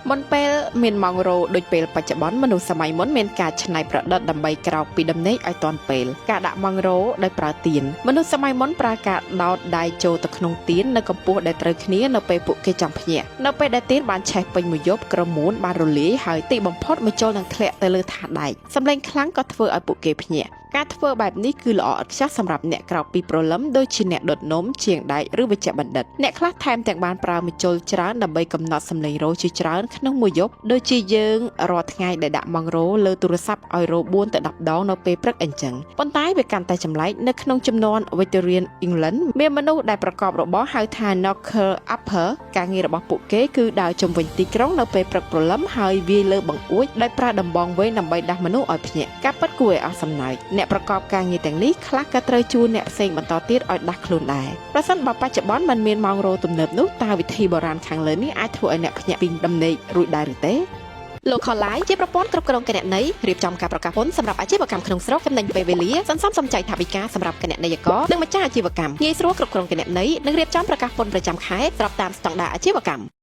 មុនពេលមានម៉ោងរោទ៍ដូចពេលបច្ចុប្បន្នមនុស្សសម័យមុនមានការច្នៃប្រឌិតដើម្បីក្រោកពីដំណេកឲ្យទាន់ពេលការដាក់ម៉ោងរោទ៍ដោយប្រើទៀនមនុស្សសម័យមុនប្រើការដោតដៃចូលទៅក្នុងទៀននៅកម្ពស់ដែលត្រូវគ្នានៅពេលពួកគេចង់ភ្ញាក់នៅពេលដែលទៀនបានឆេះពេញមួយយប់ក្រមួនបានរលាយហើយទីបំផុតម្ជុលនឹងធ្លាក់ទៅលើថាសដែកសម្លេងខ្លាំងក៏ធ្វើឲ្យពួកគេភ្ញាក់ការធ្វើបែបនេះគឺល្អឥតខ្ចោះសម្រាប់អ្នកក្រោកពីព្រលឹមដូចជាអ្នកដុតនំជាងដែកឬវេជ្ជបណ្ឌិតអ្នកខ្លះថែមទាំងបានប្រើម្ជុលច្រើនដើម្បីកំណត់សម្លេងរោទ៍ជាច្រើនក្នុងមួយយប់ដូចជាយើងរាល់ថ្ងៃដែលដាក់ម៉ោងរោទ៍លើទូរស័ព្ទឲ្យរោទ៍4ទៅ10ដងនៅពេលព្រឹកអញ្ចឹងប៉ុន្តែវាកាន់តែចម្លែកនៅក្នុងជំនាន់ Victorian England មានមនុស្សដែលប្រកបរបរហៅថា Knocker Upper ការងាររបស់ពួកគេគឺដើរជុំវិញទីក្រុងនៅពេលព្រឹកព្រលឹមហើយវាយលើបង្អួចដោយប្រើដំបងវែងដើម្បីដាស់មនុស្សឲ្យភ្ញាក់ការពិតគួរឲ្យអស់សំណើចអ្នកប្រកបការងារទាំងនេះខ្លះក៏ត្រូវជួលអ្នកផ្សេងបន្តទៀតឲ្យដាស់ខ្លួនដែរប្រសិនបើបច្ចុប្បន្នមិនមានម៉ោងរោទ៍ទំនើបនោះតើវិធីបុរាណខាងលើនេះអាចធ្វើឲ្យអ្នកភ្ញាក់ពីដំណេករួចដែរឬទេ Local Line ជាប្រព័ន្ធគ្រប់គ្រងគណនេយ្យរៀបចំការប្រកាសពន្ធសម្រាប់អាជីវកម្មក្នុងស្រុកចំណេញពេលវេលាសន្សំសំចៃថវិកាសម្រាប់គណនេយ្យករនិងម្ចាស់អាជីវកម្មងាយស្រួលគ្រប់គ្រងគណនេយ្យនិងរៀបចំប្រកាសពន្ធប្រចាំខែស្របតាមស្តង់ដារអាជីវកម្ម។